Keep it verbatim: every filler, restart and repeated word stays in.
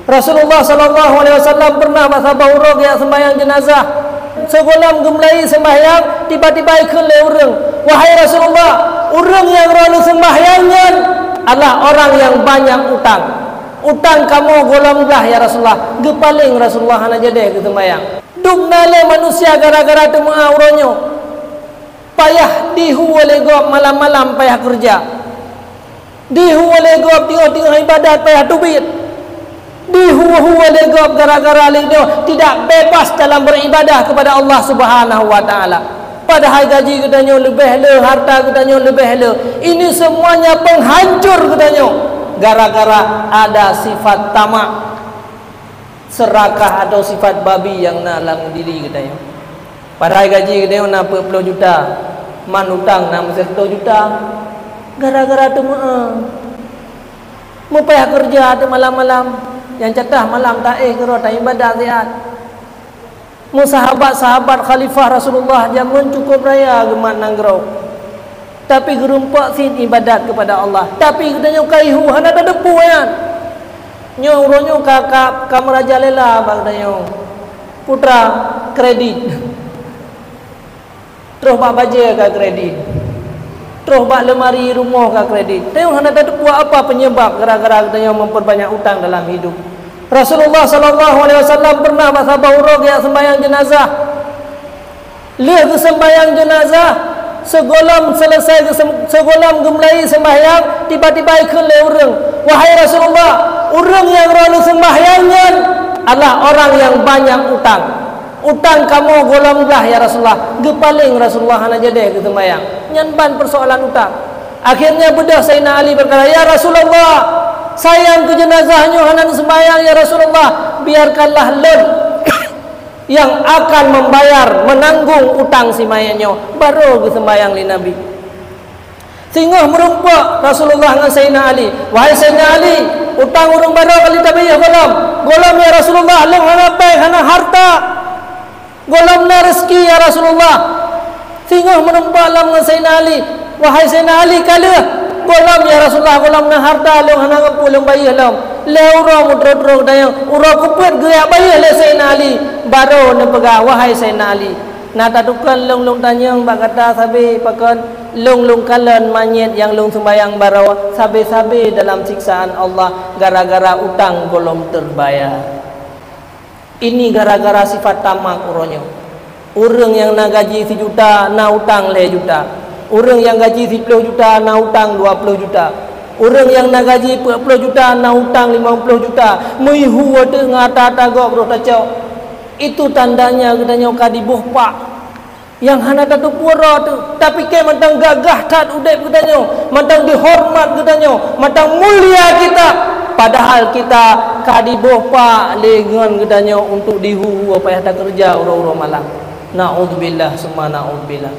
Rasulullah sallallahu alaihi wasallam pernah bak saboh uroe geujak sembahyang jenazah. Sigohlom geumeulai sembahyang, tiba-tiba ikheun lé ureuëng, "Wahai Rasulullah, ureuëng nyang droeneuh sembahyang nyan adalah orang yang banyak utang. Utang kamoe gohlom glah, ya Rasulullah." Geupaleng Rasulullah hana jadeh geuseumbahyang. Dum na lé manusia gara-gara teumeu'ah uroe nyoe. Payah dihu lé gob malam-malam payah keureuja. Dihu lé gob teungoh-teungoh ibadat payah teubiet. Dihu-hu lé gob gara-gara lé nyoe tidak bebas dalam beribadah kepada Allah Subhanahu wa Ta'ala. Padahai gaji geutanyoe leubeh le, harta geutanyoe leubeh le. Ini semuanya penghancur geutanyoe gara-gara ada sifat tamak, serakah atau sifat babi nyang na lam diri geutanyoe. Padahai gaji geutanyoe na peuet ploh juta, man utang na meusireutôh juta. Gara-gara teumeu'ah, meupayah keureuja teuk malam-malam, nyang catah malam taéh keudroe taibadat siat. Meusahabat-sahabat khalifah Rasulullah jameun cukup raya geumat nanggroe, tapi geurumpok cit ibadat keupada Allah. Tapi geutanyoe kaihu hana tateupeue nyan. Nyoe uroe nyoe ka, ka, ka meurajalela bak geutanyoe. Putra, kredit. Troh bak bajée ka kredit. Troh bak leumari rumoh ka kredit. Tanyoe hana tateupeue apa penyebab gara-gara geutanyoe memperbanyak utang dalam hidup. Rasulullah sallallahu alaihi wasallam pernah bak saboh uroe geujak sembahyang jenazah. Lheueh geusembahyang jenazah, sigohlom selesai geusem-, sigohlom geumeulai sembahyang, tiba-tiba ikheun lé ureuëng, "Wahai Rasulullah, ureuëng nyang droeneuh sembahyang nyan adalah orang yang banyak utang. Utang kamoe gohlom glah, ya Rasulullah." Geupaleng Rasulullah hana jadeh geuseumbahyang. Nyan ban persoalan utang. Akhirnya beudôh Saidina Ali berkata, "Ya Rasulullah, sayang keu jenazah nyoe hana neuseumbahyang, ya Rasulullah. Biarkanlah lôn yang akan membayar, menanggung utang si mayét nyoe." Barô geuseumbahyang lé Nabi. Singoh meurumpok Rasulullah ngon Saidina Ali. "Wahai Saidina Ali, utang ureuëng barô ka lheueh tabayeue gohlom?" "Gohlom, ya Rasulullah, lôn hana péng, hana harta. Gohlom na rezeki, ya Rasulullah." Singoh meurumpok lom ngon Saidina Ali. "Wahai Saidina Ali, ka lheueh?" "Gohlom, ya Rasulullah, gohlom na harta, lôn hana ngon peue lôn bayeue lom." Lhée uroe meutroh-troh geutanyoe, uroe keupeuet geujak bayeue lé Saidina Ali. Barô neupeugah, "Wahai Saidina Ali, na tatukon lôn lôn tanyong bak gata sabe pakon lôn lôn kalon manyét nyang lôn seumbahyang barô sabe-sabe dalam siksaan Allah gara-gara utang gohlom teubayar." Ini gara-gara sifat tamak uroe nyoe. Ureuëng nyang na gaji sijuta na utang lhée juta. Ureuëng nyang gaji siploh juta na utang dua ploh juta. Ureuëng nyang na gaji peuet ploh juta na utang limong ploh juta. Meuihu teuk ngon ata-ata gob roh tacok. Itu tandanya geutanyoe ka diboh pak nyang hana tateupeue droe teuh. Tapike mantong gagah that udeb geutanyoe, mantong dihoreumat geutanyoe, mantong mulia kita, padahal kita ka diboh pak lé ngon geutanyoe untuk dihu-hu payah takeureuja uroe-uroe malam. Naudzubillah summa naudzubillah.